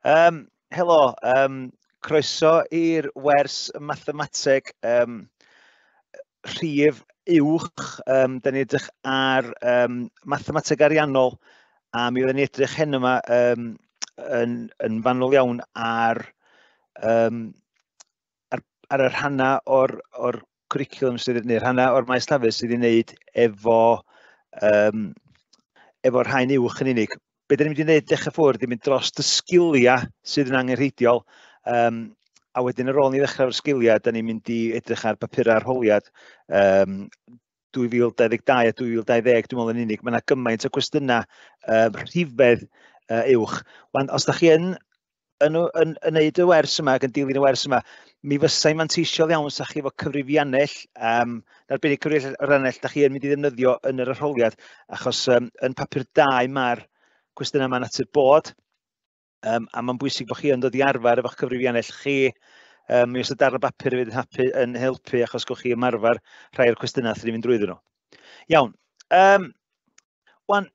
Helo, croeso i'r wers mathemateg rhif uwch. Da ni'n edrych ar mathemateg ariannol, a mi fydden ni'n edrych heno yma yn fanwl iawn ar y rhannau o'r cwricwlwm sydd, neu rhannau o'r maes llafur sydd i wneud efo'r rhain uwch yn unig. Be da ni'n mynd i wneud dechrau ffwrdd i mynd dros y sgiliau sydd yn angenrheidiol, a wedyn ar ôl ni ddechrau efo'r sgiliau, da ni'n mynd i edrych ar bapurau arholiad 2022 a 2020, dwi'n meddwl yn unig. Mae yna gymaint o gwestiynau rhifedd uwch. Wan, os da chi yn neud y wers yma ac yn dilyn y wers yma, mi fysai'n manteisiol iawn sa chi efo cyfrifiannell, arbennig cyfrifiannell da chi yn mynd i ddefnyddio yn yr arholiad, achos yn papur 2 mae'r cwestiynau yma'n natur bod, a mae'n bwysig bod chi yn dod i arfer efo'ch cyfrifiannell chi. Mi fysa darn o bapur hefyd yn helpu, achos gewch chi ymarfer rhai o'r cwestiynau sydd ni'n mynd drwyddyn nhw. Iawn. Wan,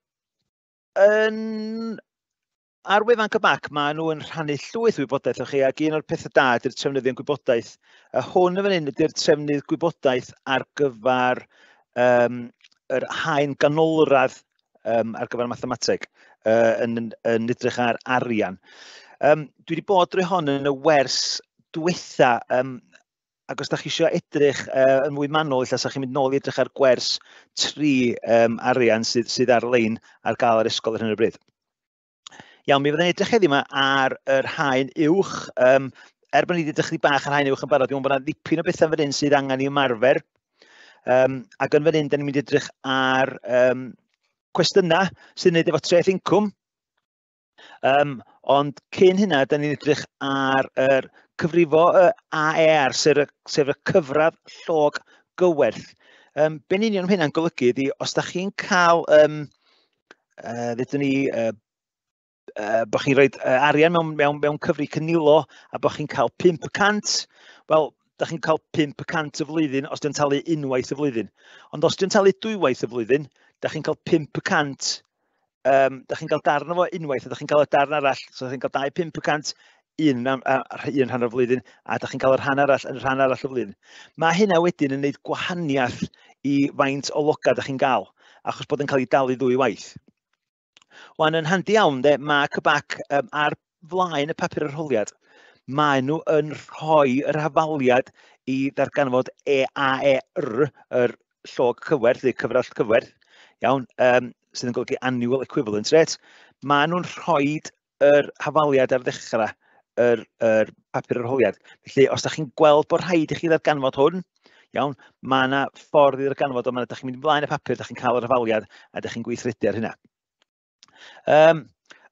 ar wefan CBAC, maen nhw yn rhannu llwyth o wybodaeth o chi, ac un o'r pethau da ydy'r trefnyddion gwybodaeth. A hwn yn fan hyn ydy'r trefnydd gwybodaeth ar gyfer yr haen ganolradd ar gyfer mathemateg, yn edrych ar arian. Dwi wedi bod drwy hon yn y wers diwetha, ac os da chi eisiau edrych yn fwy manwl, ella sa chi'n mynd nôl i edrych ar gwers 3 arian sydd ar-lein ar gael ar ysgol ar hyn o bryd. Iawn, mi fyddai'n edrych heddiw yma ar yr haen uwch. Er bod ni wedi edrych bach ar haen uwch yn barod, dwi'n meddwl bod yna ddipyn o bethau fan hyn sydd angen i ymarfer. Ac yn fan hyn, da ni'n mynd i edrych ar cwestiynau sy'n wneud efo treth incwm. Ond cyn hynna, da ni'n edrych ar yr cyfrifo y AER, sef y cyfradd llog gywerth. Be'n union mae hynna'n golygu ydy, os da chi'n cael, ddedwn ni, bod chi'n rhoi arian mewn cyfri cynilo a bod chi'n cael 5%, wel, da chi'n cael 5% y flwyddyn os di'n talu unwaith y flwyddyn. Ond os di'n talu dwywaith y flwyddyn, da chi'n cael 5%, da chi'n cael darn o fo unwaith a da chi'n cael y darn arall, so da chi'n cael 2 5% un rhan o'r flwyddyn, a da chi'n cael y rhan arall yn rhan arall y flwyddyn. Mae hynna wedyn yn gwneud gwahaniaeth i faint o loga da chi'n gael, achos bod yn cael ei dalu ddwy waith. Wan, yn handi iawn, de, mae CBAC ar flaen y papur arholiad, maen nhw yn rhoi yr hafaliad i ddarganfod EAER, yr llog cyfwerth, neu cyfradd cyfwerth, iawn, sydd yn golygu Annual Equivalent Rate. Maen nhw'n rhoi yr hafaliad ar ddechrau yr papur arholiad. Felly, os da chi'n gweld bod rhaid i chi ddarganfod hwn, iawn, mae yna ffordd i ddarganfod o, da chi'n mynd ymlaen y papur, da chi'n cael yr hafaliad, a da chi'n gweithredu ar hynna.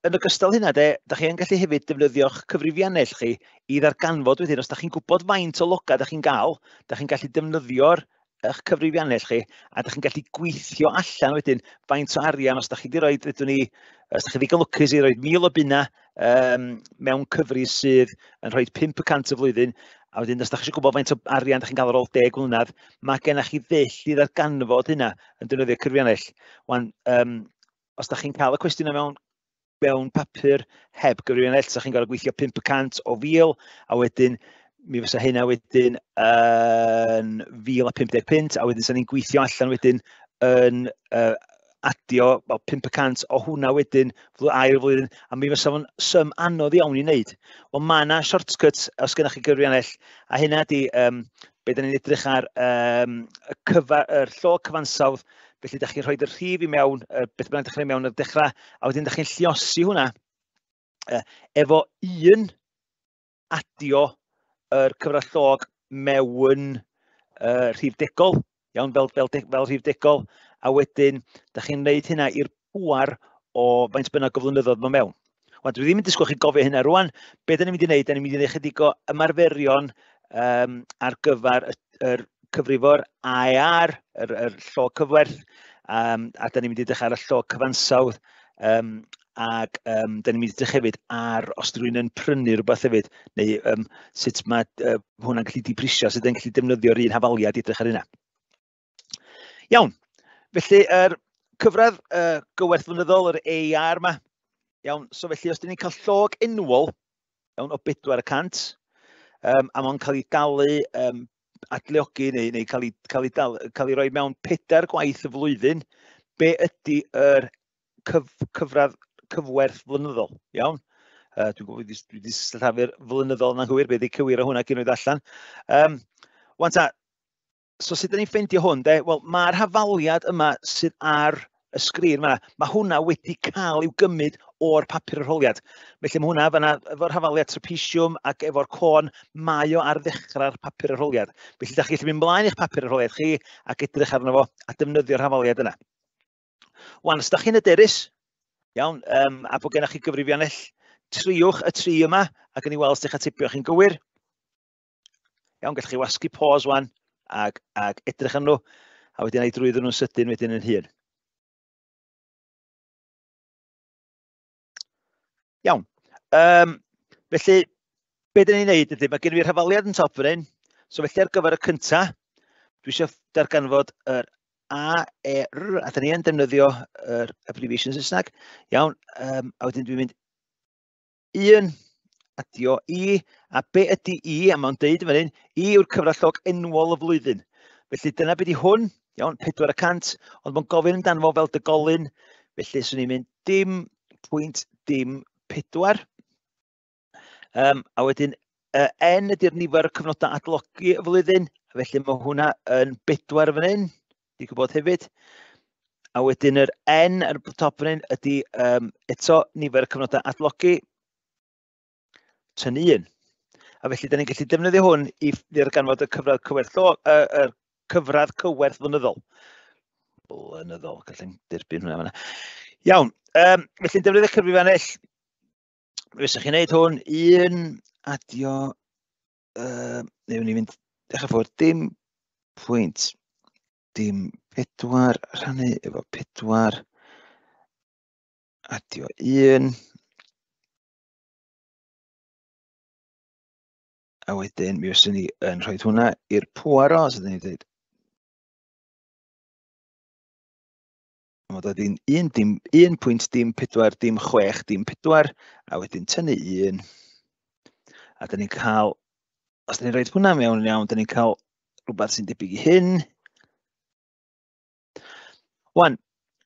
Yn ogystal hynna, de, da chi yn gallu hefyd defnyddio'ch cyfrifiannell chi i ddarganfod wedyn, os da chi'n gwybod faint o loga da chi'n gael, da chi'n gallu defnyddio'r eich cyfrifiannell chi, a da chi'n gallu gweithio allan wedyn faint o arian, os da chi wedi rhoi, ddedwn ni, os da chi ddigon lwcus i roi 1,000 o bunna mewn cyfri sydd yn rhoi 5% y flwyddyn, a wedyn os da chi eisiau gwybod faint o arian da chi'n gael ar ôl 10 mlynedd, mae gennych chi ddull i ddarganfod hynna yn defnyddio cyfrifiannell. Wan, os da chi'n cael y cwestiwn mewn papur heb gyfrifiannell, sa chi'n gorfod gweithio 5% o 1,000, a wedyn mi fysa hynna wedyn yn 1,050 punt, a wedyn sa ni'n gweithio allan wedyn yn adio, wel, 5% o hwnna wedyn ail flwyddyn, a mi fysa fo'n sym anodd iawn i wneud. Wel, mae yna shortcuts os gennych chi gyfrifiannell, a hynna ydi, be da ni'n edrych ar, yr llog cyfansawdd, felly da chi'n rhoi y rhif i mewn, beth bynnag da chi'n rhoi mewn ar dechrau, a wedyn da chi'n lluosi hwnna efo un adio yr cyfradd llog mewn rhif degol, iawn, fel rhif degol, a wedyn da chi'n gwneud hynna i'r pŵar o faint bynnag o flynyddoedd mae mewn. Wan, dwi ddim yn disgwyl chi gofio hynna rwan. Be da ni'n mynd i wneud, da ni'n mynd i wneud chydig o ymarferion ar gyfer yr cyfrifo'r AER, yr llog cyfwerth, a da ni'n mynd i edrych ar y llog cyfansawdd, ac da ni'n mynd i edrych hefyd ar os rywun yn prynu rhywbeth hefyd, neu sut mae hwnna'n gallu diprisio, sut yn gallu defnyddio'r un hafaliad i edrych ar hynna. Iawn, felly yr cyfradd gywerth flynyddol, yr AER yma, iawn, so felly os dyn ni'n cael llog enwol, iawn, o 4%, a mae'n cael ei dalu adleogi neu, neu cael, ei, cael, ei dal, cael ei roi mewn pedair gwaith y flwyddyn, be ydy yr cyf, cyfradd cyfwerth flynyddol, iawn? Dwi'n gwybod, dwi wedi sillafu'r flynyddol yna'n gywir, be ydy cywir o hwnna cyn oed allan. Wan ta, so sut ydyn ni'n ffeindio hwn, de? Wel, mae'r hafaliad yma sydd ar y sgrin yma, mae hwnna wedi cael i'w gymryd o'r papur arholiad. Felly mae hwnna fanna, efo'r hafaliad trapesiwm ac efo'r côn, mae o ar ddechrau'r papur arholiad. Felly da chi'n gallu mynd mlaen i'ch papur arholiad chi ac edrych arno fo a defnyddio'r hafaliad yna. Wan, os da chi'n hyderus, iawn, a bod gennych chi gyfrifiannell, triwch y tri yma ac yn i weld os ydych atebio chi'n gywir. Iawn, gallwch chi wasgu pause wan ag, ag edrych arnyn nhw, a wedyn ei drwyddyn nhw'n sydyn wedyn yn hun. Iawn. Felly, be dyn ni'n neud ydy, mae gen fi'r hafaliad yn top fan hyn. So felly ar gyfer y cynta, dwi eisiau darganfod yr A, E, R, a dyn ni yn defnyddio yr abbreviation Saesneg. Iawn, a wedyn dwi'n mynd 1, adio I, a be ydy I, a mae'n deud fan hyn, I yw'r cyfradd llog enwol y flwyddyn. Felly dyna be di hwn, iawn, 400, ond mae'n gofyn amdano fo fel dygolyn, felly swn i'n mynd dim pwynt dim 4. A wedyn N ydy'r nifer y cyfnodau adlogi y flwyddyn, felly mae hwnna yn 4 fan hyn, di gwybod hefyd. A wedyn yr N ar y top fan hyn ydy eto nifer y cyfnodau adlogi, tynnu 1. A felly, da ni'n gallu defnyddio hwn i ddarganfod y cyfradd cywerth, y cyfradd cywerth flynyddol. Blynyddol, gallai'n derbyn hwnna fan'na. Iawn, felly'n defnyddio cyfrifiannell, fysa chi'n neud hwn, 1 adio, neu wni fynd dechrau ffwrdd, dim pwynt, dim 4, rhannu efo 4, adio 1, a wedyn mi fyswn ni yn rhoi hwnna i'r pŵer o, so dyn ni'n dweud, mae dod i'n 1 dim, 1 pwynt dim 4 dim 6 dim 4, a wedyn tynnu 1, a dyn ni'n cael, os dyn ni'n rhoi hwnna mewn yn iawn, dyn ni'n cael rhywbeth sy'n debyg i hyn. Wan,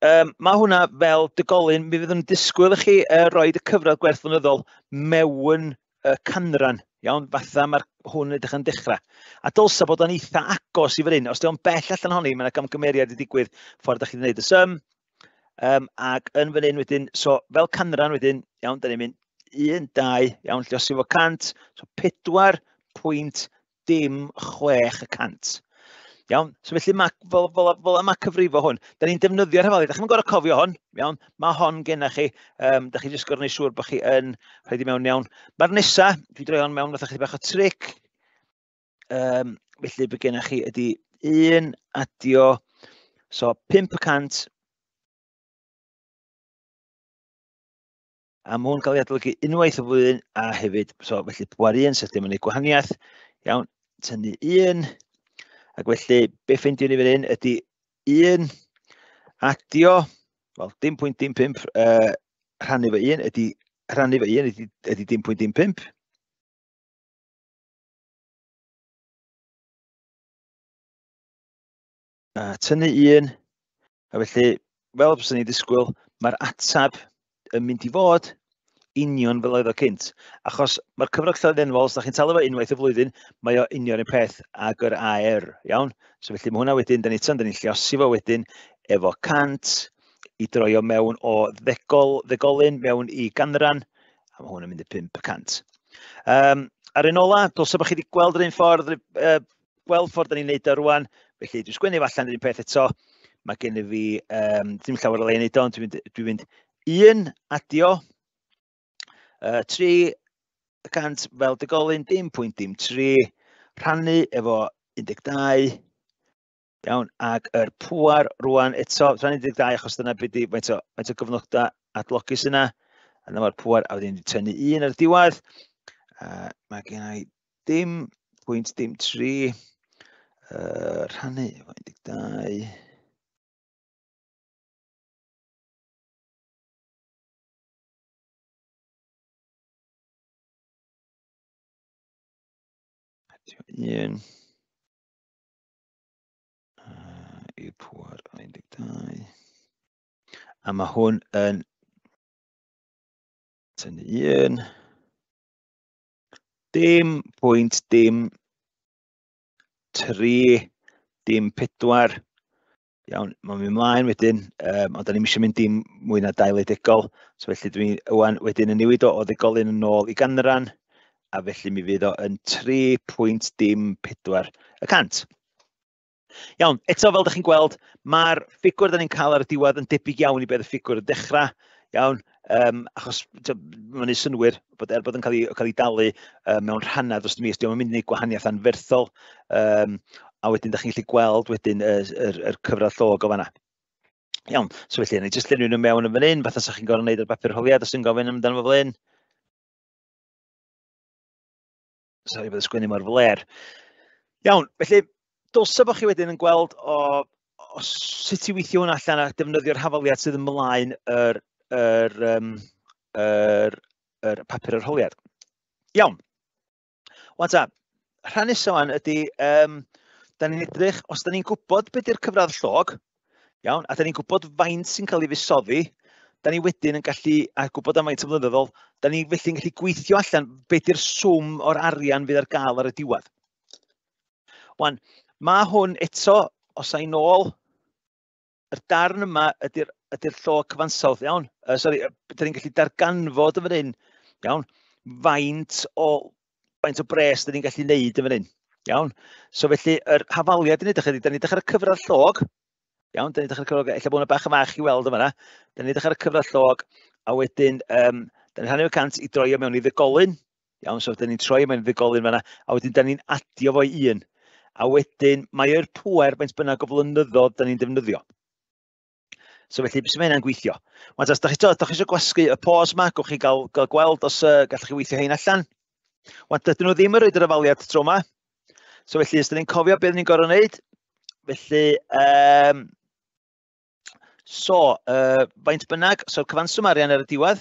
mae hwnna fel dygolyn, mi fydd yn disgwyl i chi roed y cyfradd gwerth flynyddol mewn canran, iawn, fatha mae'r hwn edrych yn dechrau. A dylsa bod o'n eitha agos i fan hyn, os di o'n bell allan honni, mae yna gamgymeriad i digwydd ffordd da chi'n gwneud y sum. Ac yn fan hyn wedyn, so fel canran wedyn, iawn, da ni'n mynd 1, 2, iawn, lluosi fo 100, so 4.0 dim 6 y cant. Iawn, so felly mae, fel, fel, fel yma cyfrifo hwn. Da ni'n defnyddio'r hafaliad, da chi'n gorfod cofio hwn, iawn, mae hon gennych chi, da chi jyst gorfod gwneud siŵr bod chi yn rhaid i mewn iawn. Mae'r nesa, dwi droi hon mewn fatha chydig bach o tric, felly be gennych chi ydy 1 adio, so 5%, a mae hwn cael ei adolygu unwaith y flwyddyn a hefyd, so felly pŵer 1 sydd ddim yn ei gwahaniaeth, iawn, tynnu 1, ac felly be ffeindio ni fan hyn ydy 1 adio, wel, dim pwynt dim 5 rhannu fo 1 ydy, rhannu fo 1 ydy, ydy dim pwynt dim 5. A tynnu 1, a felly, fel byswn ni'n disgwyl, mae'r atab yn mynd i fod union fel oedd o cynt. Achos mae'r cyfrog llythrennol, os da chi'n talu fo unwaith y flwyddyn, mae o union un peth ag yr AR, iawn? So felly mae hwnna wedyn, da ni eto, da ni'n lluosi fo wedyn efo 100 i droi o mewn o ddegol, ddegolyn mewn i ganran, a mae hwn yn mynd i 5%. Ar un ola, dylse bod chi wedi gweld yr un ffordd, gweld ffordd da ni'n neud o rwan, felly dwi'n sgwennu fo allan yr un peth eto. Mae gen i fi, ddim llawer o le i neud o, ond dwi mynd 1 adio 300 fel degolyn, dim pwynt dim 3, rhannu efo 12, iawn, ac yr pŵar rwan eto, rhannu 12 achos dyna beth di, faint o gyfnodau adlogi sy'n yna, a dyma'r pŵar, a wedyn tynnu 1 ar y diwedd, mae gen i dim pwynt dim 3, rhannu efo 12, 1 i'r pŵer 12. A mae hwn yn tynnu 1. Dim pwynt dim 3, dim 4. Iawn, mae'n mynd ymlaen wedyn, ond da ni'n eisiau mynd dim mwy na 2 degol. So felly dwi'n ŵan wedyn yn newid o ddegolyn yn ôl i ganran, a felly mi fydd o yn 3.04 y cant. Iawn, eto fel ydych chi'n gweld, mae'r ffigwr da ni'n cael ar y diwedd yn debyg iawn i beth y ffigwr yn dechrau. Iawn, achos mae'n neud synnwyr bod er bod yn cael ei dalu mewn rhannau dros y mis, dio'm yn mynd i wneud gwahaniaeth anferthol. A wedyn da chi'n gallu gweld wedyn yr cyfradd llog o fanna. Iawn, so felly, ni jyst llenwi nhw mewn yn fan hyn, fatha sa chi'n gorfod wneud ar bapur arholiad os ti'n gofyn amdano fo fel hyn. Sori bod y sgwennu mor flêr. Iawn, felly, dylse bod chi wedyn yn gweld o sut i weithio hwn allan a defnyddio'r hafaliad sydd ymlaen yr papur arholiad. Iawn. Wan ta, rhan nesaf wan ydy, da ni'n edrych, os da ni'n gwybod beth yw'r cyfradd llog, iawn, a da ni'n gwybod faint sy'n cael ei fuddsoddi, da ni wedyn yn gallu, a gwybod am faint o flynyddol, da ni felly'n gallu gweithio allan beth yw'r swm o'r arian fydd ar gael ar y diwedd. Wan, mae hwn eto, os a'i nôl, yr darn yma ydy'r llog cyfansawdd, iawn? Sori, da ni'n gallu darganfod yn fan hyn, iawn, faint o bres da ni'n gallu neud yn fan hyn, iawn? So felly, yr hafaliad yn edrych ydy, da ni'n edrych ar y cyfradd llog, iawn, da ni'n edrych ar y cyfradd llog, ella bod hwnna bach yn fach i weld yn fanna, da ni'n edrych ar y cyfradd llog, a wedyn, da ni'n rhannu y 100 i droi o mewn i ddegolyn, iawn, so da ni'n troi mewn i ddegolyn fanna, a wedyn da ni'n adio fo i 1. A wedyn, mae o'r pŵer faint bynnag o flynyddoedd da ni'n defnyddio. So felly, sut mae hynna'n gweithio? Wan, os da chi eisiau gwasgu y pause yma, gewch chi gael gweld os gallwch chi weithio hein allan. Wan, dydyn nhw ddim yn rhoid yr hafaliad tro yma. So felly, os da ni'n cofio beth ni'n gorfod wneud, felly, faint bynnag, so cyfanswm arian ar y diwedd.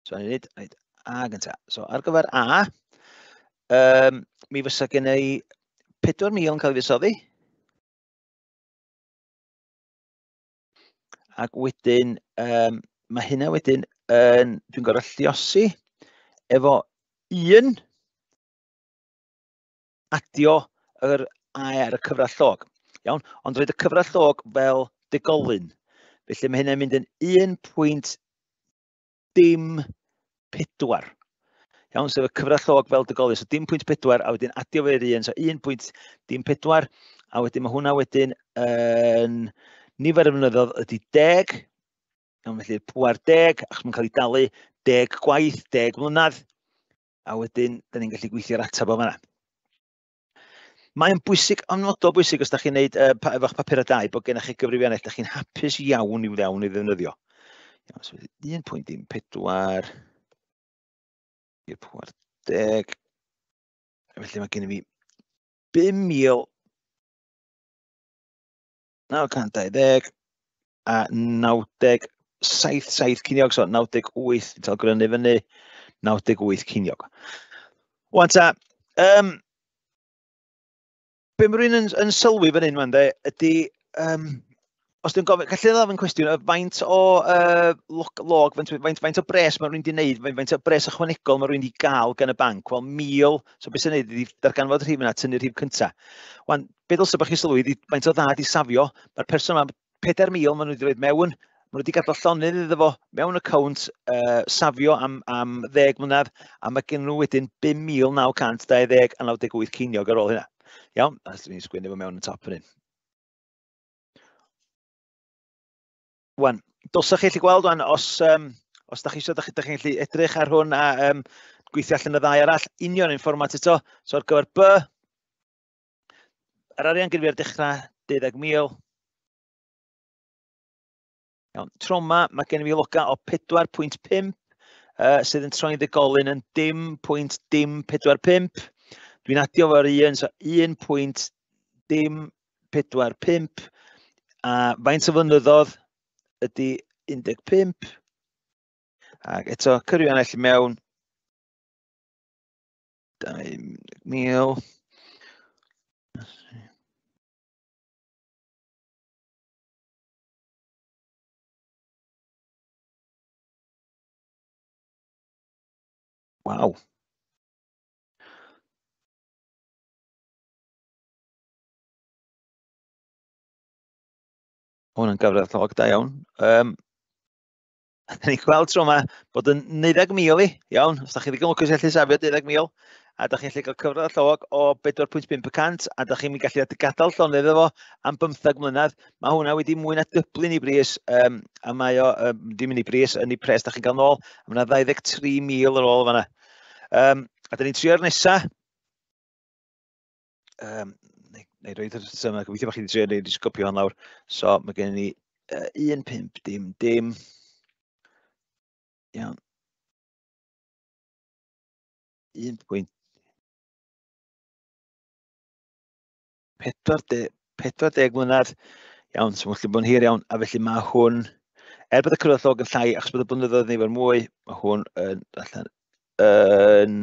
So ni'n neud, reit, A gynta. So ar gyfer A, mi fysa gen i 4,000 yn cael ei fuddsoddi. Ac wedyn, mae hynna wedyn yn, dwi'n gorfod lluosi efo 1 adio yr A ar y cyfradd llog. Iawn, ond roed y cyfradd llog fel degolyn. Felly mae hynna'n mynd yn 1.04. Iawn, sef y cyfradd llog fel degolyn. So 0.4, a wedyn adio fe i'r 1, so 1.04, a wedyn mae hwnna wedyn yn nifer y flynyddoedd ydy 10. Iawn, felly pŵer 10, achos mae'n cael ei dalu 10 gwaith, 10 mlynedd, a wedyn da ni'n gallu gweithio'r ateb o fanna. Mae'n bwysig, anfodol bwysig os da chi'n neud efo'ch papurau 2, bod gennych chi gyfrifiannell, da chi'n hapus iawn i'w iawn i ddefnyddio. Iawn, so 1.04 i'r pŵer 10. Felly mae gen i fi 5,920 a 97 ceiniog, so 98, dwi'n cael grynu fyny, 98 ceiniog. Wan ta, be mae rhywun yn sylwi fan hyn, de, ydy, os dwi'n gofyn, gallu ddofyn cwestiwn, faint o log, faint o bres mae rhywun wedi wneud, faint o bres ychwanegol mae rhywun wedi gael gan y banc? Wel, 1,000, so beth sy'n wneud ydy darganfod y rhif yna, tynnu'r rhif cynta. Wan, be ddylse bod chi'n sylwi ydy faint o dda di safio, mae'r person yma, 4,000 maen nhw wedi rhoi mewn, maen nhw wedi gadael llonydd iddo fo mewn account safio am 10 mlynedd, a mae gen nhw wedyn 5,920 a 98 ceiniog ar ôl hynna. Iawn, a dwi'n sgwennu fo mewn yn top fan hyn. Wan, dylsech chi allu gweld wan, os da chi eisiau, da chi'n gallu edrych ar hwn a gweithio allan y ddau arall, union un fformat eto. So ar gyfer B, yr arian gyda fi ar dechrau 12,000. Iawn, tro yma mae gen i fi loga o 4.5, sydd yn troi'n ddegolyn yn 0.045. Dwi'n adio fo'r un, so 1.045. A faint o flynyddoedd ydy 15. Ac eto, cyfrifiannell i mewn. 2,000. 10,000. Waw. Hwn yn gyfradd llog da iawn. Da ni'n gweld tro yma bod yn 19,000 i, iawn, os da chi ddigon lwcus i allu safio 19,000, a da chi'n gallu cael cyfradd llog o 4.5%, a da chi'n mynd gallu gadael llonydd efo am 15 mlynedd, mae hwnna wedi mwy na dyblu'n ei bris, a mae o, ddim yn ei bris, yn ei pres da chi'n cael nôl, a mae yna 23,000 ar ôl fanna. A da ni'n trio'r nesa. Neu roed yr yma, gobeithio bod chi wedi trio, neu wedi copio hwn lawr. So mae gen ni 1, 5, dim, dim. Iawn. 1.40 40 mlynedd. Iawn, so mae'n gallu bod yn hir iawn, a felly mae hwn, er bod y cyfradd llog yn llai, achos bod y blynyddoedd nifer mwy, mae hwn yn allan yn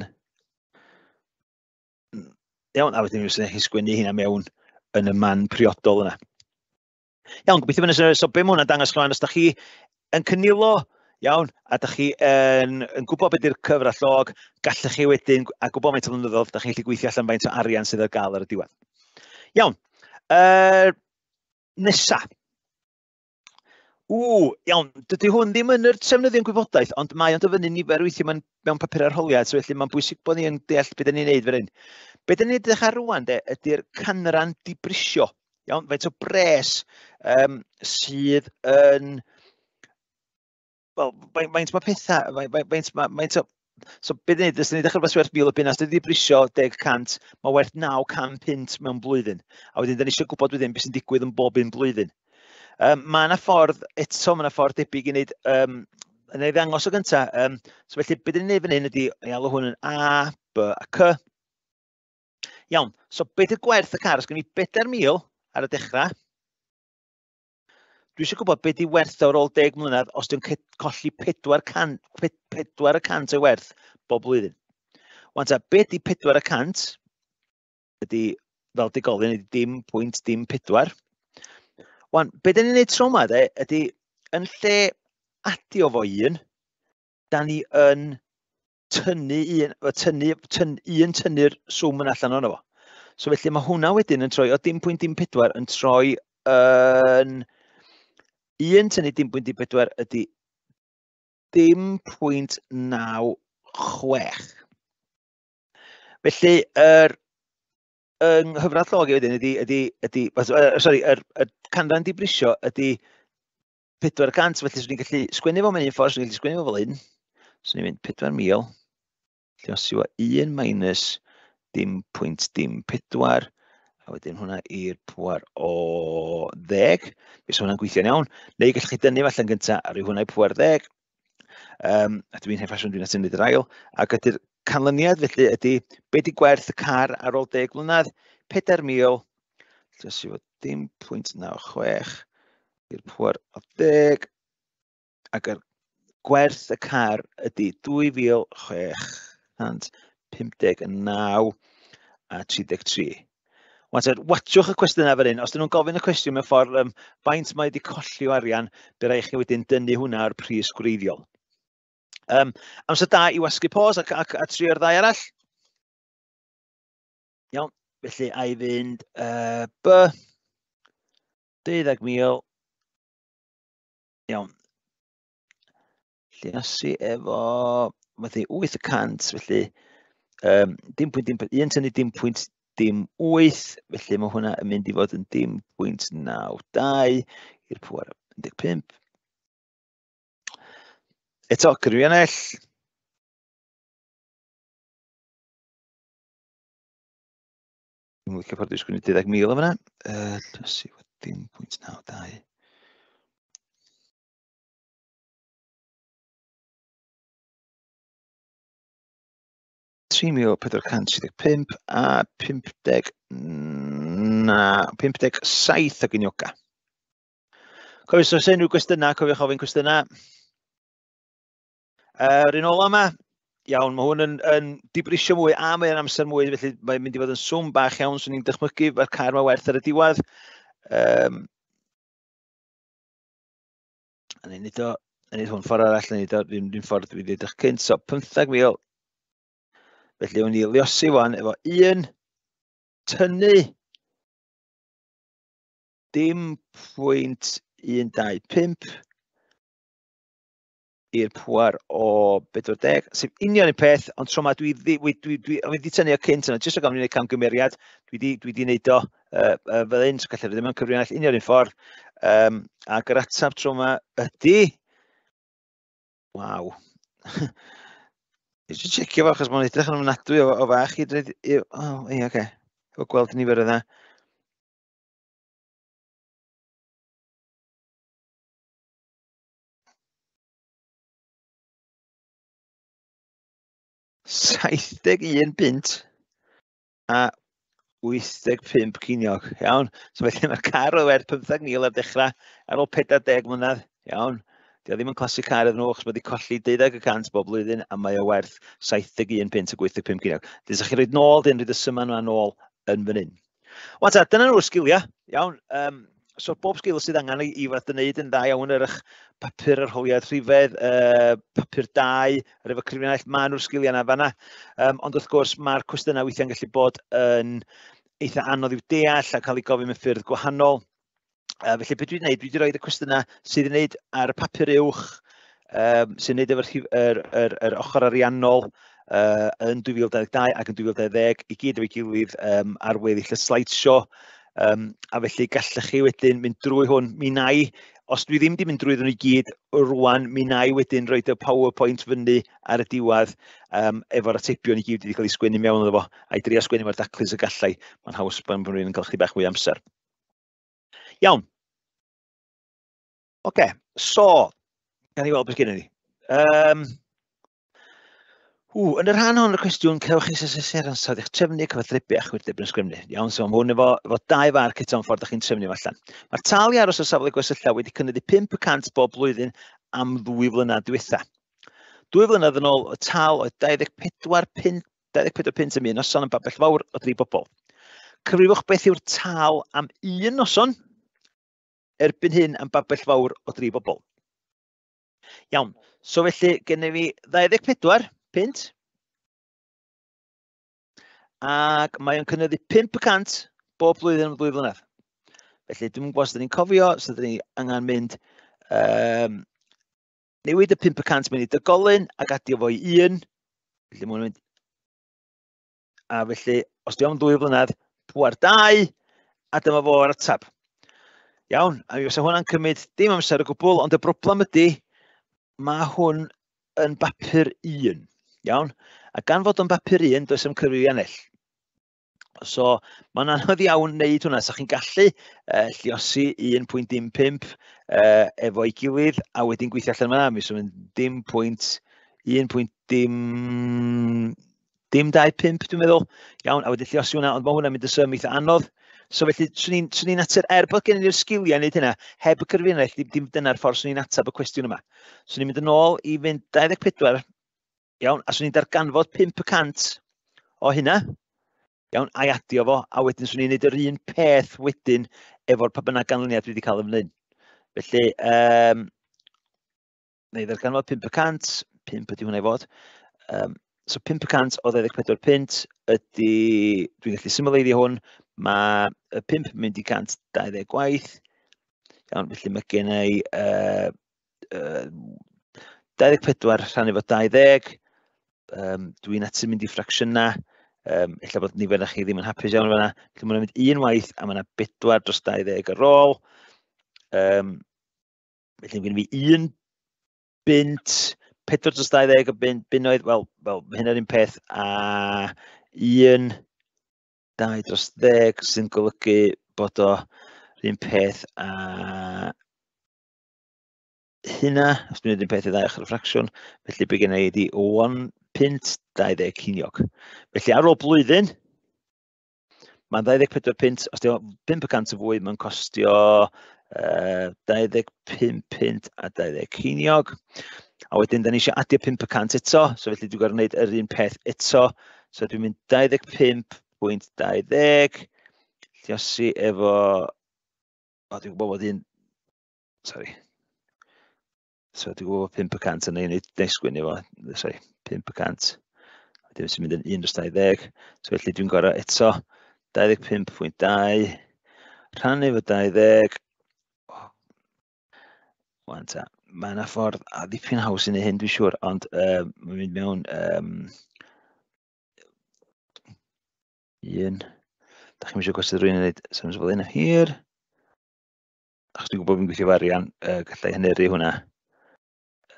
iawn, a wedyn fysa chi'n sgwennu hynna mewn yn y man priodol yna. Iawn, gobeithio bod yna, so be mae hwnna'n dangos chwan, os da chi yn cynilo, iawn, a da chi yn gwybod beth yw'r cyfradd llog, gallech chi wedyn, a gwybod faint o flynyddoedd, da chi'n gallu gweithio allan faint o arian sydd ar gael ar y diwedd. Iawn, nesa. Ww, iawn, dydy hwn ddim yn yr trefnyddion gwybodaeth, ond mae o'n dyfynnu nifer weithiau mewn papur arholiad, so felly mae'n bwysig bod ni yn deall beth 'dan ni'n neud fan hyn. Be 'dan ni'n edrych ar rŵan de, ydy'r canran dibrisio, iawn, faint o bres sydd yn, wel, faint mae pethau, faint mae, faint o, so be 'dan ni'n neud, os 'dan ni'n dechrau rhywbeth werth 1,000 o bunna, os 'dan ni dibrisio 10%, mae werth 900 punt mewn blwyddyn. A wedyn 'dan ni eisiau gwybod wedyn beth sy'n digwydd yn bob un blwyddyn. Mae yna ffordd, eto mae yna ffordd debyg i wneud, yn ei ddangos o gynta. So felly, be 'dan ni'n neud fan hyn ydy, i alw hwn yn A, B a C. Iawn, so be 'di'r gwerth y car? Os gen i 4,000 ar y dechrau, dwi eisiau gwybod be 'di werth o ar ôl 10 mlynedd os 'di o'n colli 4% o'i werth bob blwyddyn. Wan ta, be 'di 4%? Ydy, fel digolyn, ydy dim pwynt dim pedwar. Wan, be 'dan ni'n neud tro yma, de, ydy, yn lle adio fo un, da ni yn tynnu un, tynnu, tyn, un tynnu'r swm yn allan ohono fo. So felly mae hwnna wedyn yn troi o dim pwynt dim pedwar yn troi yn un tynnu dim pwynt dim pedwar ydy dim pwynt naw chwech. Felly, yr yng nghyfradd llog i wedyn ydy, sorry, yr canran dibrisio ydy 400, felly swn i'n gallu sgwennu fo mewn un ffordd, swn i'n gallu sgwennu fo fel hyn. Swn i'n mynd 4,000, felly os yw 1 minus dim pwynt dim pedwar, a wedyn hwnna i'r pŵer o 10, fe hwnna'n gweithio'n iawn, neu gallwch chi dynnu allan gyntaf a rhoi hwnna i pŵer 10, a dwi'n hen ffasiwn, dwi'n atynnu yr ail, ac ydy'r canlyniad felly ydy, be di gwerth y car ar ôl 10 mlynedd? 4,000, felly os yw dim pwynt naw chwech i'r pŵer o 10, ac yr gwerth y car ydy 2,659 a 33. Wan te, watchwch y cwestiynau fan hyn. Os dyn nhw'n gofyn y cwestiwn mewn ffordd, faint mae wedi colli o arian, by rai chi wedyn dynnu hwnna o'r pris gwreiddiol. Amser da i wasgu pause a trio'r ddau arall. Iawn, felly a i fynd B, 12,000. Iawn. Lluosi efo, felly 800, felly dim pwynt dim, un tynnu dim pwynt dim wyth, felly mae hwnna yn mynd i fod yn dim pwynt naw dau i'r pŵer 15. Eto, cyfrifiannell. Dwi'n licio ffordd dwi'n sgwennu 12,000 o fyna. Lluosi efo dim pwynt naw dau. 3,435 a 57 o ginioga. Cofiwch, os oes unrhyw gwestiynau, cofiwch ofyn cwestiynau. Yr un ola yma, Iawn, mae hwn yn dibrisio mwy a mae'n amser mwy, felly mae'n mynd i fod yn swm bach iawn, swn i'n dychmygu mae'r car mae werth ar y diwedd. A ni'n neud o, a neud hwn ffordd arall, a neud o ddim ffordd dwi wedi edrych cynt. So, 15,000. Felly, o'n i liosi wan efo 1, tynnu dim pwynt 125 i'r pŵer o 40, sef union un peth, ond tro yma dwi wedi tynnu o cynt yna, jyst o gofyn i wneud camgymeriad, dwi wedi wneud o fel un, so gallai ddim yn cyfrinach, union un ffordd, ac yr ateb tro yma ydy, waw, eisiau checio fo, achos mae'n edrych yn ofnadwy o fach i dweud, o, ie, oce, efo gweld nifer yna. £71 bunt a 85 ceiniog, iawn. So felly mae'r car oedd werth 15,000 ar dechrau ar ôl 40 mlynedd, iawn. Dio ddim yn classic car iddyn nhw, achos mae wedi colli 12% bob blwyddyn a mae o werth 71 punt a 85 ceiniog. Dyn chi'n rhoi nôl, dyn rhoi y syma yma nôl yn fan hyn. Wan ta, dyna nhw'r sgiliau, iawn. So bob sgil sydd angen i fod yn wneud yn dda iawn ar eich papur arholiad rhifedd, papur 2, ar efo cyfrinach, maen nhw'r sgiliau yna fanna. Ond wrth gwrs, mae'r cwestiynau weithiau'n gallu bod yn eitha anodd i'w deall a cael eu gofyn mewn ffyrdd gwahanol. Felly beth dwi'n gwneud, dwi wedi rhoi y cwestiynau sydd yn wneud ar y papur uwch, sy'n wneud efo'r yr ochr ariannol yn 2022 ac yn 2020, i gyd efo'i gilydd ar weddill y slideshow. A felly gallech chi wedyn mynd drwy hwn. Mi wna i, os dwi ddim wedi mynd drwy nhw i gyd rwan, mi wna i wedyn roed y PowerPoint fyny ar y diwedd efo'r atebion i gyd wedi cael ei sgwennu mewn iddo fo, a'i drio sgwennu mor daclus y gallai. Mae'n haws pan bod rhywun yn cael chydig bach mwy o amser. Iawn. Oce, so, gawn ni weld beth gennym ni. Yn y rhan hon o'r cwestiwn, cewch chi asesu'r ansawdd eich trefnu, cyfathrebu a chwirdeb yn ysgrifennu. Iawn, so mae hwn efo 2 farc eto yn ffordd ydych chi'n trefnu fo allan. Mae'r tâl i aros ar safle gwersylla wedi cynyddu 5% bob blwyddyn am 2 flynedd diwetha. 2 flynedd yn ôl, y tâl oedd 24 punt am un noson yn babell fawr o 3 bobl. Cyfrifwch beth yw'r tâl am un noson erbyn hyn am babell fawr o 3 bobl. Iawn, so felly gennym fi 24 punt ac mae o'n cynyddu 5% bob blwyddyn am 2 flynedd. Felly dwi'm yn gwybod os ydyn ni'n cofio, os ydyn ni angen mynd newid y 5% mewn i dygolyn ac adio fo i 1. Felly mae'n mynd, a felly os di o'n 2 flynedd, pŵer 2, a dyma fo'r ateb. Iawn, a mi fysa hwnna'n cymryd dim amser o gwbl, ond y broblem ydy, mae hwn yn bapur 1, iawn? A gan fod o'n bapur 1, does dim cyfrifiannell. So, mae'n anodd iawn wneud hwnna. So, chi'n gallu lluosi 1.15 efo'i gilydd, a wedyn gweithio allan fan'na. Mi fysa mynd dim pwynt, un pwynt dim, dim dau pump, dwi'n meddwl. Iawn, a wedyn lluosi hwnna, ond mae hwnna'n mynd yn sym eitha anodd. So felly, swn i'n ateb, er bod gen i'r sgiliau i wneud hynna, heb y cyfrinach, dim dyna'r ffordd swn i'n ateb y cwestiwn yma. Swn i'n mynd yn ôl i fynd 24, iawn, a swn i'n darganfod 5% o hynna, iawn, a'i adio fo, a wedyn swn i'n neud yr un peth wedyn efo'r pa bynnag ganlyniad dwi wedi cael yn fan hyn. Felly, neu ddarganfod 5%, 5 ydy hwnna i fod. So 5% o 24 punt ydy, dwi'n gallu symleiddio hwn, mae y 5 yn mynd i 120 gwaith. Iawn, felly mae gen i 24 rhannu fo 20. Dwi'n ateb mynd i ffracsiynau. Ella bod nifer o chi ddim yn hapus iawn fan'na. Felly mae'n mynd un waith a mae yna 4 dros 20 ar ôl. Felly mae gen i 1 bunt, 4 dros 20 o bunnoedd, wel, mae hynna'r un peth, a 1, 2 dros 10 sy'n golygu bod o yr un peth a hynna, os dwi'n gwneud un peth i ddau ochr y ffracsiwn, felly be gen i ydi 1 punt 20 ceiniog. Felly ar ôl blwyddyn, mae'n 24 punt, os di o 5% o fwy, mae'n costio 25 punt a 20 ceiniog. A wedyn, da ni eisiau adio 5% eto, so felly dwi'n gorfod gwneud yr un peth eto. So dwi'n mynd 25.20, lliosi efo... O, dwi'n gwybod bod un... Sorry. So dwi'n gwybod 5% yn ei wneud nesgwyn efo, sorry, 5%. Wedyn sy'n mynd yn 1 dros 20. So felly dwi'n gorau eto 25.2 rhannu efo 20. Wan ta, mae yna ffordd a ddipyn haws i wneud hyn, dwi'n siŵr, ond mae'n mynd mewn un. Da chi'n eisiau gwestiwn rhywun yn gwneud symud fel un hir. Achos dwi'n gwybod fi'n gweithio efo arian, gallai hyneru hwnna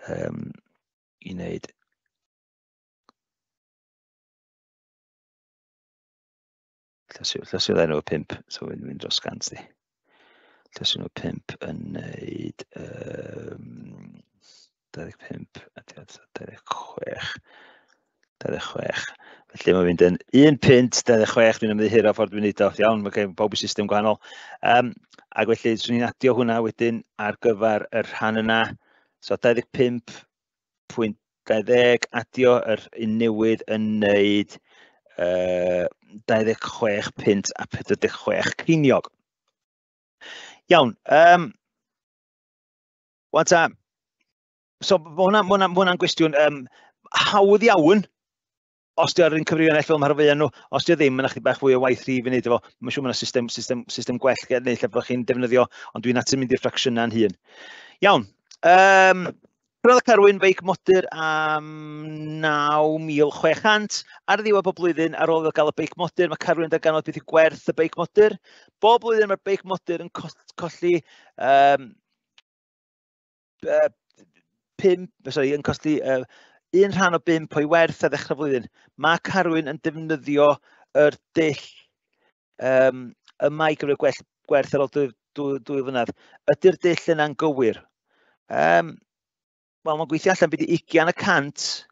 i wneud. Llysiw enw 5, so fi'n mynd dros 100 di. Llysiw enw 5 yn wneud 25 a 26. 26. Felly mae'n mynd yn 1 punt 26, dwi'n ymddiheuro ffordd dwi'n neud o. Iawn, mae gen bob system gwahanol. Ac felly, swn i'n adio hwnna wedyn ar gyfer y rhan yna. So 25.20, adio yr un newydd yn neud 26 punt a 46 ceiniog. Iawn. Wan ta, so ma' hwnna'n gwestiwn hawdd iawn. Os di ar un cyfrifiannell fel mae'r fwya nhw, os di o ddim, mae'n chydig bach fwy o waith rhif i wneud efo. Mae'n siŵr mae yna system gwell neu lle bod chi'n defnyddio, ond dwi'n natur mynd i'r ffracsiynau'n hun. Iawn. Prynodd Carwyn feic modur am 9,600. Ar ddiwedd bob blwyddyn, ar ôl iddo gael y beic modur, mae Carwyn darganfod beth yw gwerth y beic modur. Bob blwyddyn mae'r beic modur yn colli, pump, sorry, yn colli, un rhan o bump o'i werth ar ddechrau flwyddyn. Mae Carwyn yn defnyddio yr dull yma i gyfrif gwerth ar ôl dwy flynedd. Ydy'r dull yna'n gywir? Wel, mae'n gweithio allan beth i 20%,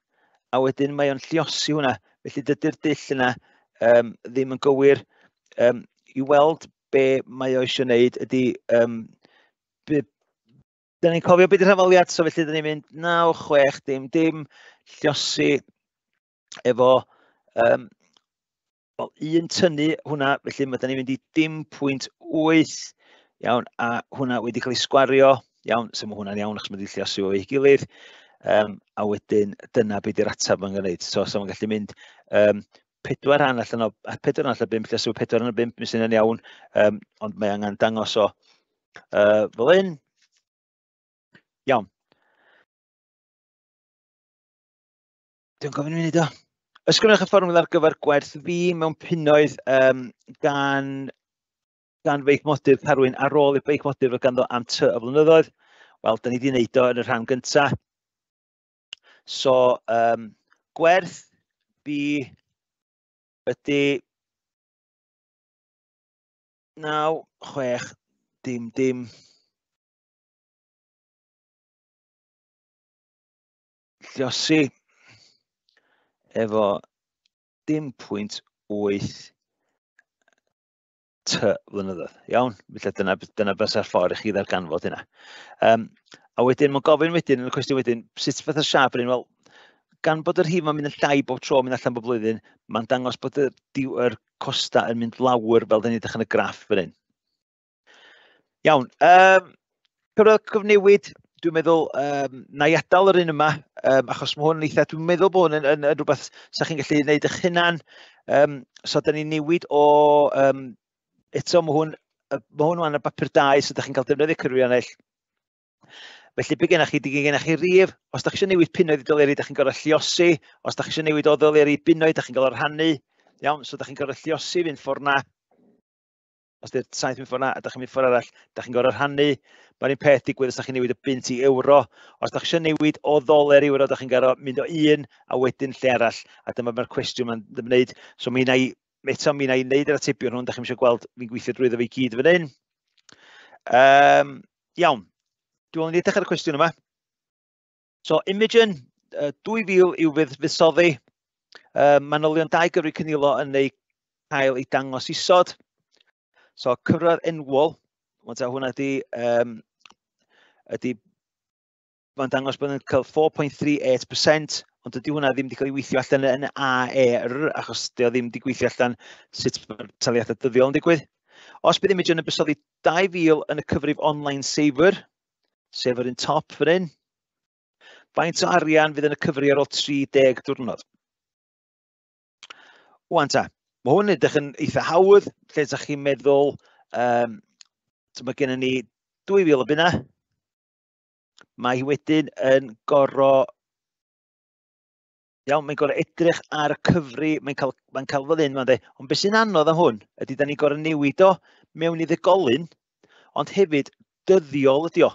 a wedyn mae o'n lliosi hwnna. Felly dydy'r dull yna ddim yn gywir. I weld be mae o eisiau wneud ydy... Da ni'n cofio beth yw'r hafaliad, so felly da ni'n mynd 9, 6, dim, dim, lliosi efo wel, un tynnu hwnna, felly da ni'n mynd i dim pwynt wyth, iawn, a hwnna wedi cael ei sgwario, iawn, so mae hwnna'n iawn achos mae wedi lliosi efo'i gilydd, a wedyn dyna beth yw'r ateb mae'n gwneud. So mae'n gallu mynd pedwar rhan allan o, a pedwar rhan allan o bump, lliosi efo pedwar rhan o bump, mi sy'n iawn, ond mae angen dangos o fel hyn. Iawn. Dwi'n gofyn i mi wneud o. Ysgrifennwch y fformwla ar gyfer gwerth fi mewn punnoedd gan feic modur Carwyn ar ôl i'r beic modur fod ganddo am ty o flynyddoedd. Wel, da ni wedi wneud o yn y rhan gynta. So, gwerth B ydy 9, 6, dim, dim. Lliosi efo dim pwynt wyth ty flynyddoedd. Iawn, felly dyna bysa'r ffordd i chi ddarganfod hynna. A wedyn, mae'n gofyn wedyn, yn y cwestiwn wedyn, sut fath o siâp yr un? Wel, gan bod yr rhif ma'n mynd yn llai bob tro, mynd allan bob blwyddyn, mae'n dangos bod yr costa yn mynd lawr fel da ni'n edrych yn y graff fan hyn. Iawn, cyfradd cyfnewid, dwi'n meddwl, na i adael yr un yma, achos mae hwn yn eitha, dwi'n meddwl bod hwn yn rhywbeth sa chi'n gallu gwneud eich hunan. So da ni'n newid o, eto mae hwn wan ar bapur 2, so da chi'n cael defnyddio cyfrifiannell. Felly be gennych chi, di gennych chi rif, os da chi eisiau newid punnoedd i doleri, da chi'n gorfod lliosi, os da chi eisiau newid o ddoleri i bunnoedd, da chi'n gorfod rhannu, iawn, so da chi'n gorfod lliosi fynd ffordd na. Os di'r 7 mynd ffordd na, a da chi'n mynd ffordd arall, da chi'n gorfod rhannu. Mae'r un peth digwydd os da chi'n newid o bunt i euro. Os da chi eisiau newid o ddoler i euro, da chi'n gorfod mynd o un a wedyn lle arall. A dyma mae'r cwestiwn ma'n ymwneud. So mi wna i, eto mi wna i wneud yr atebion hwn, da chi'n eisiau gweld fi'n gweithio drwyddo fe i gyd fan hyn. Iawn, dwi'n meddwl ni edrych ar y cwestiwn yma. So Imogen, 2000 yw fuddsoddi. Manylion 2 gyfri cynilo yn ei cael ei dangos isod. So cyfradd enwol, hwnna ydy Mae'n dangos bod yn cael 4.38%, ond dydy hwnna ddim wedi cael ei weithio allan yn AER, achos dydy o ddim wedi gweithio allan sut mae'r taliadau dyddiol yn digwydd. Os bydd Imogen yn buddsoddi 2,000 yn y cyfrif online saver, sef yr un top fan hyn, faint o arian fydd yn y cyfri ar ôl 30 diwrnod? Wan ta, mae hwn yn edrych yn eitha hawdd, lle ydych chi'n meddwl, so mae gennym ni 2,000 o bunna. Mae hi wedyn yn gorfod, iawn, mae'n gorfod edrych ar y cyfri, mae'n cael fel hyn, mae'n dweud, ond beth sy'n anodd am hwn ydy da ni'n gorfod newid o mewn i ddegolyn, ond hefyd dyddiol ydi o.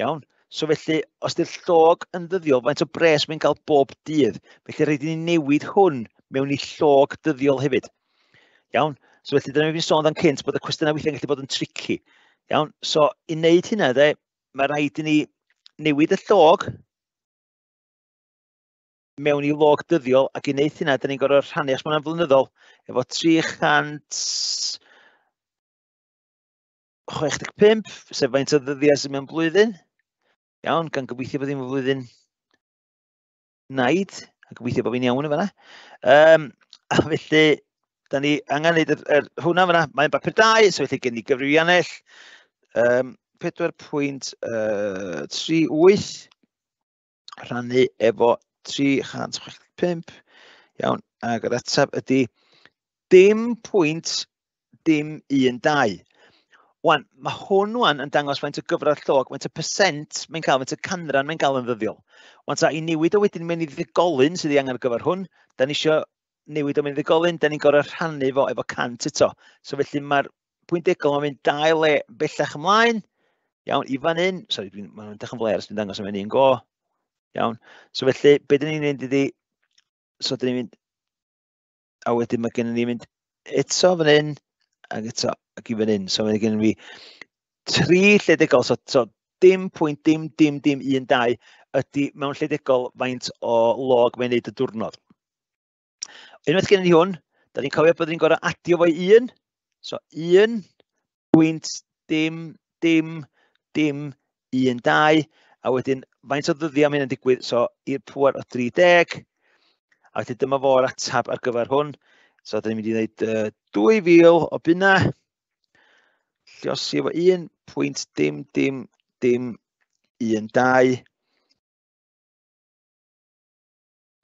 Iawn, so felly, os di'r llog yn ddyddiol, faint o bres mae'n cael bob dydd? Felly rhaid i ni newid hwn mewn i llog dyddiol hefyd. Iawn, so felly dyna fi'n sôn dan cynt bod y cwestiynau weithiau'n gallu bod yn tricky. Iawn, so i wneud hynna, de, mae rhaid i ni newid y llog mewn i log dyddiol, ac i wneud hynna, da ni'n gorfod rhannu, os mae hwnna'n flynyddol, efo 365, sef faint o ddyddiau sydd mewn blwyddyn. Iawn, gan gobeithio bod ddim yn flwyddyn naid, a gobeithio bod fi'n iawn yn fanna. A felly, da ni angen gwneud hwnna fanna, mae'n bapur 2, so felly gen i gyfrifiannell, 4.38 rhannu efo 365, iawn, ac yr ateb ydy 0.012. Wan, mae hwn wan yn dangos faint o gyfradd llog, faint o percent mae'n cael, faint o canran mae'n cael yn ddyddiol. Wan ta, i newid o wedyn mewn i ddegolyn sydd ei angen ar gyfer hwn, da ni isio newid o mewn i ddegolyn, da ni'n gorfod rhannu fo efo 100 eto. So felly mae'r pwynt degol mae'n mynd dau le bellach ymlaen. Iawn, i fan hyn, sori, mae'n edrych yn fler, os dwi'n dangos am un go. Iawn, so felly, be dyn ni'n mynd ydi, so dyn ni'n mynd, a wedyn mae gennym ni mynd eto fan hyn, ac eto, ac i fan hyn. So mae gennym fi 3 lle degol, so 0.00012 ydy mewn lle degol faint o log mae'n neud y diwrnod. Unwaith gennym ni hwn, da ni'n cofio bod ni'n gorfod adio fo i 1. So 1.0000012, a wedyn faint o ddyddiau mae hynny'n digwydd, so i'r pŵer o 30, a wedyn dyma fo'r atab ar gyfer hwn. So da ni'n mynd i wneud 2,000 o bunna, lluosi efo 1.0000012,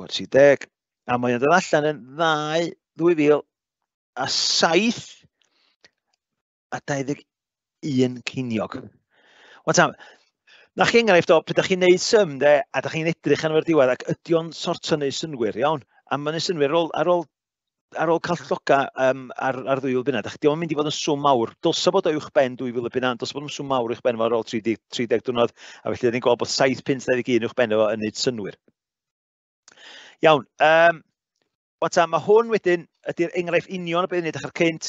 o'r 30, a mae'n dod allan yn ddau, ddwy fil a saith a 21 ceiniog. Wan ta, na chi enghraifft o pryd ydych chi'n neud sum, de, a ydych chi'n edrych arno fo'r diwedd, ac ydy o'n sort o neud synnwyr, iawn? A mae'n neud synnwyr ar ôl cael lloga ar 2,000 bunna, dych chi ddim yn mynd i fod yn swm mawr. Dylsa bod o uwch ben 2,000 o bunna, dylsa bod yn swm mawr uwch ben fo ar ôl 30, 30 diwrnod, a felly dyn ni'n gweld bod 7.21 uwch ben efo yn neud synnwyr. Iawn, wan ta, mae hwn wedyn ydy'r enghraifft union o beth ni'n edrych ar cynt.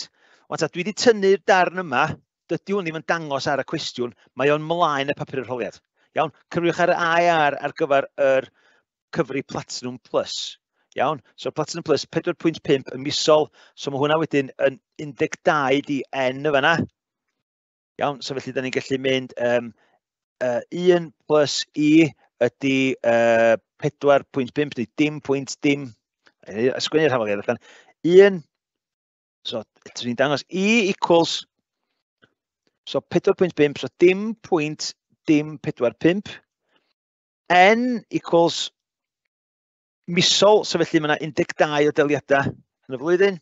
Wan ta, dwi wedi tynnu'r darn yma, dydy hwn ddim yn dangos ar y cwestiwn, mae o'n mlaen y papur arholiad. Iawn, cyfrifwch ar y AER ar gyfer yr cyfri Platinum Plus. Iawn, so Platinum Plus 4.5 y misol, so mae hwnna wedyn yn 12 di N y fanna. Iawn, so felly da ni'n gallu mynd 1 plus I ydy 4.5 neu dim pwynt dim. Sgwennu'r hafaliad allan. 1, so eto ni'n dangos I equals, so 4.5, so dim pwynt dim pedwar pump. N equals misol, so felly mae yna 12 o deliadau yn y flwyddyn.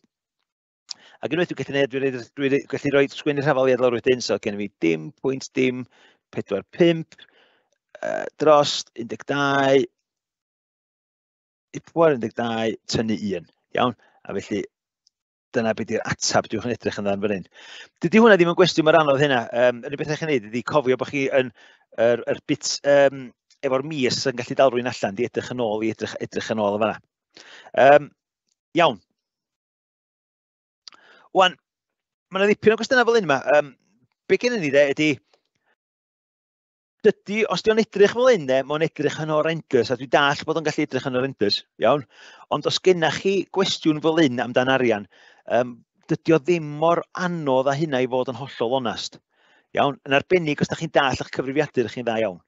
Ac unwaith dwi'n gallu gwneud, dwi gallu rhoi sgwennu'r hafaliad lawr wedyn, so gen i fi dim pwynt dim pedwar pump dros 12, i pŵer 12, tynnu 1. Iawn, a felly dyna beth yw'r atab dwi'n edrych yn dda fan hyn. Dydy hwnna ddim yn gwestiwn mor anodd hynna. Yr unig beth eich chi'n neud ydy cofio bod chi yn yr bit efo'r mis yn gallu dal rhywun allan, di edrych yn ôl i edrych yn ôl yn fanna. Iawn. Wan, mae yna ddipyn o gwestiynau fel hyn yma. Be gen ni de ydy, dydy, os di o'n edrych fel hyn de, mae'n edrych yn horrendous, a dwi dall bod o'n gallu edrych yn horrendous, iawn? Ond os gennych chi gwestiwn fel hyn amdan arian, dydy o ddim mor anodd â hynna i fod yn hollol onast. Iawn? Yn arbennig os da chi'n dall eich cyfrifiadur chi'n dda iawn.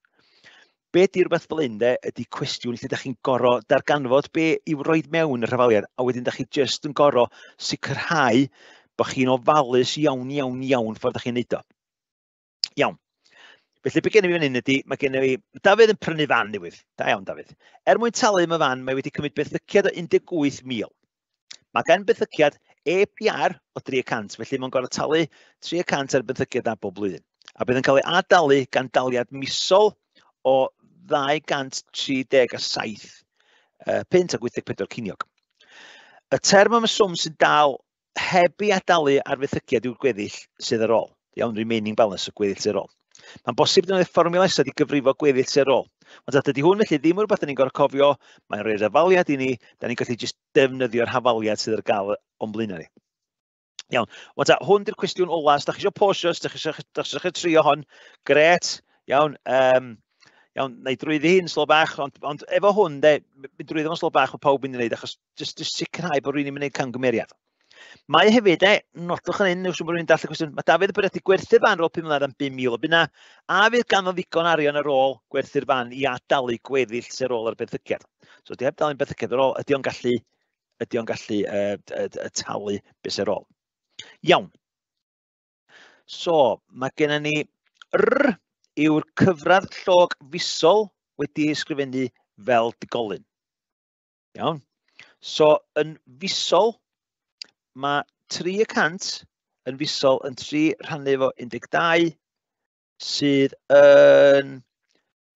Be di rhywbeth fel hyn de, ydy cwestiwn lle da chi'n gorfod darganfod be i'w roid mewn yr hafaliad, a wedyn da chi jyst yn gorfod sicrhau bod chi'n ofalus iawn, iawn, iawn ffordd da chi'n neud o. Iawn. Felly, be gen i fi fan hyn ydy, mae gen i fi Dafydd yn prynu fan newydd. Da iawn, Dafydd. Er mwyn talu am y fan, mae wedi cymryd benthyciad o 18,000. Mae gan benthyciad APR o 300, felly mae'n gorfod talu 300 ar benthyciad na bob blwyddyn. A bydd yn cael ei adalu gan daliad misol o 237 punt ac 84 ceiniog. Y term am y swm sy'n dal heb ei adalu ar fenthyciad yw'r gweddill sydd ar ôl. Iawn, remaining balance, y gweddill sydd ar ôl. Mae'n bosib defnyddio fformiwla isod i gyfrifo gweddill sydd ar ôl. Ond dydy hwn felly ddim rhywbeth da ni'n gorfod cofio, mae'n rhoi'r hafaliad i ni, da ni'n gallu jyst defnyddio'r hafaliad sydd ar gael o'n blaenau ni. Iawn, wan ta, hwn di'r cwestiwn ola. Os da chi eisiau posio, os da chi eisiau trio hon, gret, iawn, iawn, na i drwyddi hi'n slo bach, ond efo hwn, de, mynd drwyddo fo'n slo bach, mae pawb yn ei wneud, achos jyst sicrhau bod rhywun yn mynd i wneud camgymeriad. Mae hefyd, de, nodwch yn hyn, wrth bod rhywun darllen cwestiwn, mae Dafydd yn bwriadu gwerthu'r fan ar ôl 5 mlynedd am 5,000 o bunna, a fydd ganddo ddigon arian ar ôl gwerthu'r fan i adalu gweddill sydd ar ôl ar benthyciad. So, di heb dalu'n benthyciad ar ôl, ydy o'n gallu, ydy o'n gallu talu beth sydd ar ôl. Iawn. So, mae gennym ni R yw'r cyfradd llog fisol wedi ei ysgrifennu fel digolyn. Iawn. So, yn fisol, mae 300 yn fisol yn 3 rhannu efo 12 sydd yn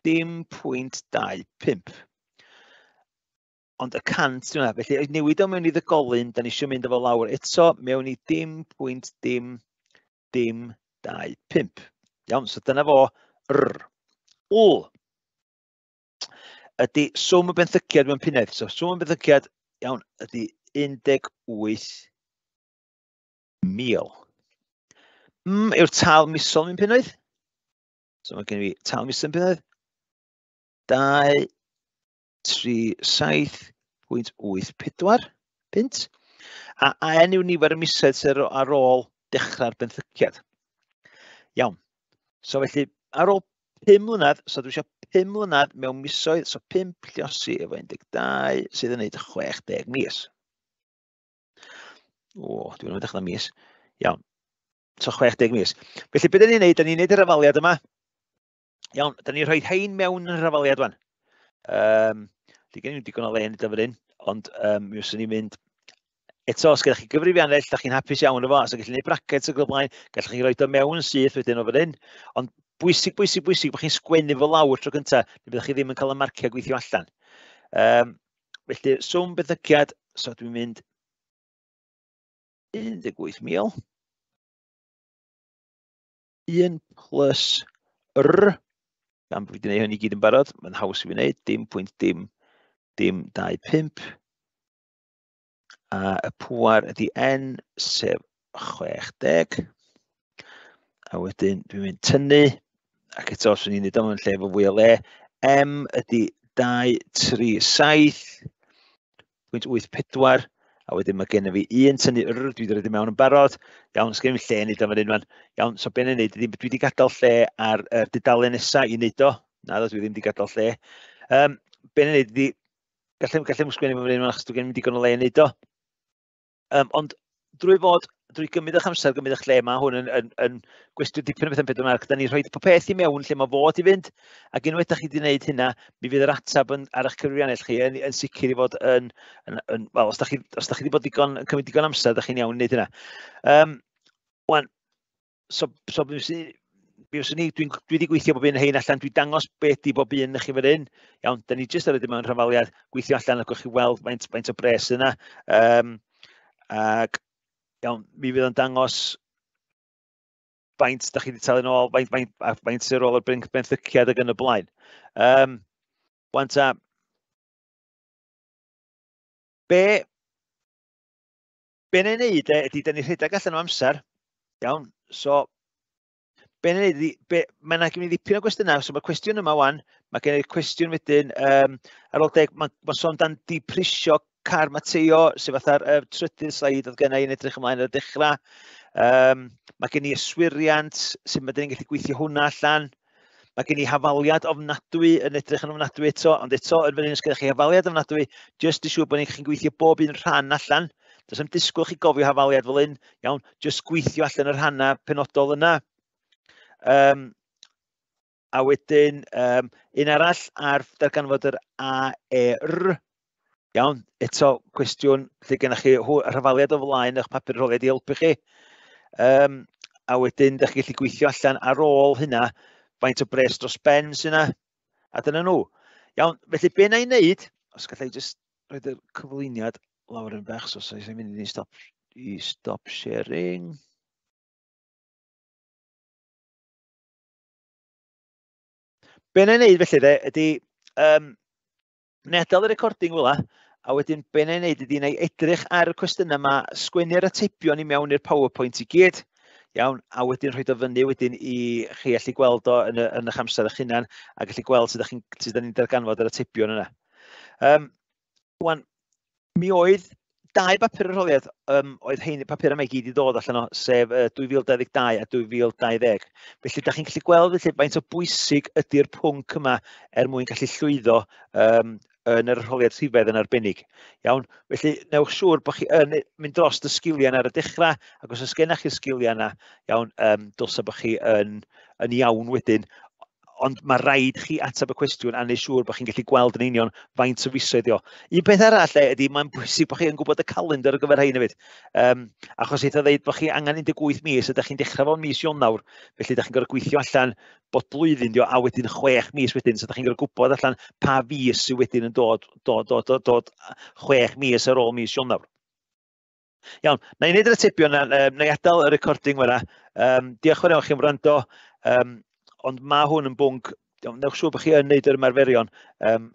dim pwynt dau pump. Ond y cant, dwi'n meddwl, felly newid o mewn i ddygolyn, da ni eisiau mynd efo lawr eto mewn i dim pwynt dim dim dau pump. Iawn, so dyna fo R. L ydy swm y benthyciad mewn punedd. So swm y benthyciad, iawn, ydy 18,000. M yw'r tâl misol mewn punnoedd. So mae gen i fi tâl misol mewn punnoedd. 2, 3, 7.84 punt. A N yw nifer y misoedd sydd ar ôl dechrau'r benthyciad. Iawn. So felly, ar ôl 5 mlynedd, so dwi eisiau 5 mlynedd mewn misoedd, so 5 lliosi efo 12 sydd yn neud 60 mis. O, dwi'n mynd dechrau mis. Iawn. So 60 mis. Felly, beth ni'n neud? Da ni'n neud yr hafaliad yma. Iawn, da ni'n rhoi rhain mewn yn yr hafaliad wan. Di gen i digon o le yn y fan hyn, ond mi fyswn i'n mynd eto, os gennych chi gyfrifiannell, da chi'n hapus iawn efo, os ydych chi'n gallu gwneud brackets ac o'r blaen, gallwch chi roed o mewn yn syth wedyn o fan hyn. Ond bwysig, bwysig, bwysig bod chi'n sgwennu fo lawr tro cynta, neu byddwch chi ddim yn cael y marciau gweithio allan. Felly, swm benthyciad, so dwi'n mynd 18,000. 1 plus R, gan bod fi wedi gwneud hyn i gyd yn barod, mae'n haws i fi wneud, dim pwynt dim, dim dau pump. A y pŵar ydy N, sef 60. A wedyn dwi'n mynd tynnu, ac eto os o'n i'n neud o mewn lle efo fwy o le, M ydy dau, tri, saith, pwynt wyth pedwar, a wedyn mae gennym fi un tynnu R, dwi wedi rhoid i mewn yn barod. Iawn, sgen i lle i wneud o fan hyn wan. Iawn, so be wna i wneud ydy, dwi wedi gadael lle ar yr dudalen nesaf i wneud o. Na, dwi ddim wedi gadael lle. Be wna i wneud ydy, gallai sgwennu fan hyn, achos dwi gen i digon o le i wneud o. Ond drwy gymryd eich amser, gymryd eich lle, mae hwn yn gwestiwn dipyn o beth yn 4 marc. Da ni'n rhoi pob peth i mewn lle mae fod i fynd, ac unwaith da chi wedi gwneud hynna, mi fydd yr ateb ar eich cyfrifiannell chi yn sicr i fod yn, yn, yn, wel, os da chi, os da chi wedi bod digon, yn cymryd digon amser, da chi'n iawn i wneud hynna. Wan, so, so mi fyswn i, mi fyswn i, dwi'n, dwi wedi gweithio bob un hein allan, dwi'n dangos beth di bob un i chi fan hyn. Iawn, da ni jyst ar y dim mewn rhyfaliad, gweithio allan ac gewch chi weld faint o bres yna. Ac iawn, mi fydd o'n dangos faint da chi wedi talu nôl, a faint sydd ar ôl yr benthyciad ac yn y blaen. Wan ta, be wna i wneud e, ydy, da ni rhedeg allan o amser, iawn, so be wna i wneud ydy, mae yna gen i ddipyn o gwestiynau, so mae'r cwestiwn yma wan, mae gen i'r cwestiwn wedyn, ar ôl deg, ma sôn dan diprisio car Mateo, sef fatha'r trydydd sleid oedd gen i yn edrych ymlaen ar y dechrau. Mae gen i yswiriant, sut mae dyn ni'n gallu gweithio hwnna allan. Mae gen i hafaliad ofnadwy yn edrych yn ofnadwy eto, ond eto yn fan hyn os gennych chi hafaliad ofnadwy, jyst i siŵr bod chi'n gweithio bob un rhan allan. Does am disgwyl chi gofio hafaliad fel hyn, iawn, jyst gweithio allan y rhannau penodol yna. A wedyn, un arall ar darganfod yr AER. Iawn, eto cwestiwn lle gennych chi yr hafaliad o flaen eich papur arholiad i helpu chi. A wedyn, ydych chi'n gallu gweithio allan ar ôl hynna faint o bres dros ben sy'n yna. A dyna nhw. Iawn, felly be na i wneud, os gallai jyst roed y cyflwyniad lawr yn bach, so sa'n mynd i stop, i stop sharing. Be na i wneud felly de, ydy, na i adael y recording fel 'a, a wedyn be na i wneud ydy na i edrych ar y cwestiynau yma, sgwennu'r atebion i mewn i'r PowerPoint i gyd, iawn, a wedyn rhoi o fyny wedyn i chi allu gweld o yn eich amser eich hunan, a gallu gweld sut sut ni'n darganfod yr atebion yna. Wan, mi oedd dau bapur arholiad, oedd hein papur yma i gyd i ddod allan o, sef 2022 a 2020. Felly, da chi'n gallu gweld felly faint o bwysig ydy'r pwnc yma er mwyn gallu llwyddo yn yr arholiad rhifedd yn arbennig. Iawn, felly newch siŵr bod chi yn mynd dros y sgiliau yna ar y dechrau, ac os oes gennych chi'r sgiliau yna, iawn, dylsa bod chi yn iawn wedyn. Ond mae rhaid chi ateb y cwestiwn a neud siŵr bod chi'n gallu gweld yn union faint o fisoedd o. Un peth arall ydy, mae'n bwysig bod chi yn gwybod y calendar ar gyfer rhain hefyd. Achos eitha ddeud bod chi angen 18 mis, ydych chi'n dechrau fo'n mis Ionawr, felly ydych chi'n gorfod gweithio allan bod blwyddyn dio, a wedyn 6 mis wedyn, so ydych chi'n gorfod gwybod allan pa fis sydd wedyn yn dod 6 mis ar ôl mis Ionawr. Iawn, na i wneud yr atebion na, na i adael y recording fyna. Diolch yn fawr iawn chi am wrando, ond mae hwn yn bwnc, iawn, newch siŵr bod chi yn wneud yr ymarferion,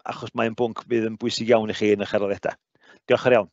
achos mae'n bwnc fydd yn bwysig iawn i chi yn eich arholiadau. Diolch yn fawr iawn.